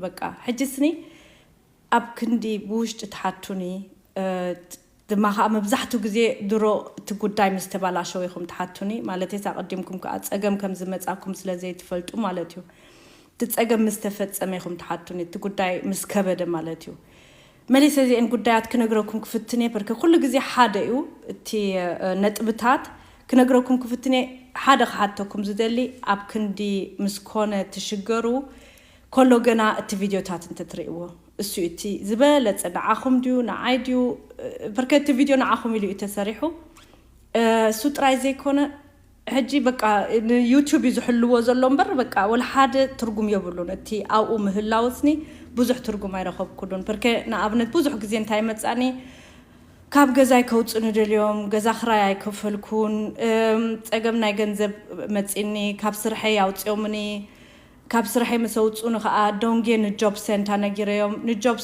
በቃ ሕጂ ስኒ ኣብ ክንዲ ብውሽጢ ትሓቱኒ ድማ ከዓ መብዛሕትኡ ግዜ ድሮ እቲ ጉዳይ ምስ ተባላሸው ኢኹም ትሓቱኒ። ማለት ኣቀዲምኩም ከዓ ፀገም ከም ዝመፃኩም ስለ ዘይትፈልጡ ማለት እዩ። እቲ ፀገም ምስ ተፈፀመ ኢኹም ትሓቱኒ፣ እቲ ጉዳይ ምስ ከበደ ማለት እዩ። መሊሰ እዚአን ጉዳያት ክነግረኩም ክፍትን እየ። በርከ ኩሉ ግዜ ሓደ እዩ እቲ ነጥብታት ክነግረኩም ክፍትን እየ። ሓደ ክሓተኩም ዝደሊ፣ ኣብ ክንዲ ምስ ኮነ ትሽገሩ ከሎ ገና እቲ ቪድዮታት እንተትርእይዎ፣ እሱ እቲ ዝበለፀ ንዓኹም ድዩ ንዓይ ድዩ? በርከ እቲ ቪድዮ ንዓኹም ኢሉ እዩ ተሰሪሑ። እሱ ጥራይ ዘይኮነ ሕጂ በቃ ንዩቱብ እዩ ዝሕልዎ ዘሎ እምበር በቃ ወላ ሓደ ትርጉም የብሉን። እቲ ኣብኡ ምህላውስኒ ብዙሕ ትርጉም ኣይረኸብኩሉን። በርከ ንኣብነት ብዙሕ ግዜ እንታይ መፃኒ፣ ካብ ገዛይ ከውፅኒ ደልዮም፣ ገዛ ክራይ ኣይከፈልኩን። እም፣ ፀገም ናይ ገንዘብ መፂኒ፣ ካብ ስርሐይ ኣውፅዮምኒ። ካብ ስርሐይ ምስ ኣውፁኒ ከዓ ደንጌ ንጆብ ሴንታ ነጊረዮም። ንጆብ